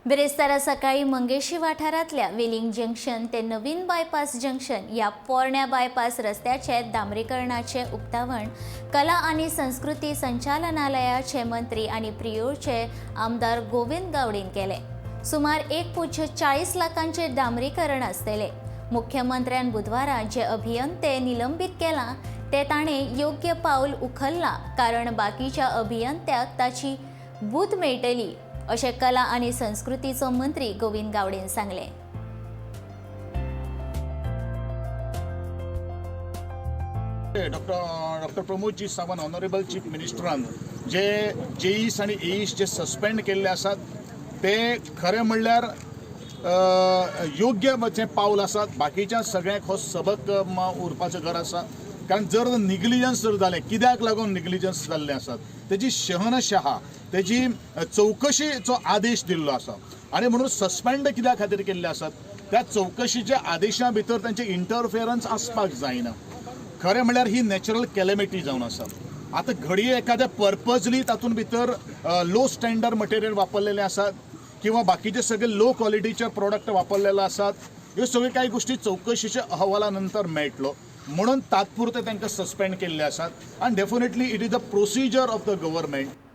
बिरेस्तारा सकाळी मंगेशी वाठारांतल्या वेलिंग जंक्शन ते नवीन बायपास जंक्शन ह्या पोरण्या बायपास रस्त्याचे डांबरीकरणाचे उक्तावण कला आनी संस्कृती संचालनालयाचे मंत्री आनी प्रियोळचे आमदार गोविंद गावडीन केले. सुमार 1.40 लाखांचे डांबरीकरण आसतले. मुख्यमंत्र्यान बुधवारा जे अभियंते निलंबीत केला ते ताणें योग्य पावल उखल्लां, कारण बाकीच्या अभियंत्याक ताची बूद मेळटली, अशें कला आनी संस्कृतीचो मंत्री गोविंद गावडेन सांगलें. Doctor Pramod ji Sawant, honourable chief मिनिस्टरान जे जेईस आनी एईस जे सस्पेंड केल्ले आसात, ते खरें म्हणल्यार योग्य जें पावल आसात. बाकीच्या सगळ्यांक हो सबक उरपाचो गरज आसा, कारण जर निग्लिजन्स जर जालें, कित्याक लागून निग्लिजन्स जाल्लें आसात, तेजी शहनशहा तेजी चवकशीचो आदेश दिल्लो आसा. आनी म्हणून सस्पेंड कित्या खातीर केल्ले आसात, त्या चवकशीच्या आदेशा भितर तांचें इंटरफेरन्स आसपाक जायना. खरें म्हणल्यार ही नॅचरल कॅलेमिटी जावन आसा. आतां घडये एखाद्या पर्पजली तातूंत भितर लो स्टँडर्ड मटेरियल वापरलेलें आसात किंवा बाकीचे सगळे लो क्वॉलिटीचे प्रोडक्ट वापरलेले आसात. ह्यो सगळ्यो कांय गोश्टी चवकशीच्या अहवाला नंतर मेळटलो, म्हणून तात्पुरते तांकां सस्पेंड केल्ले आसात. आनी definitely it is the procedure of the government.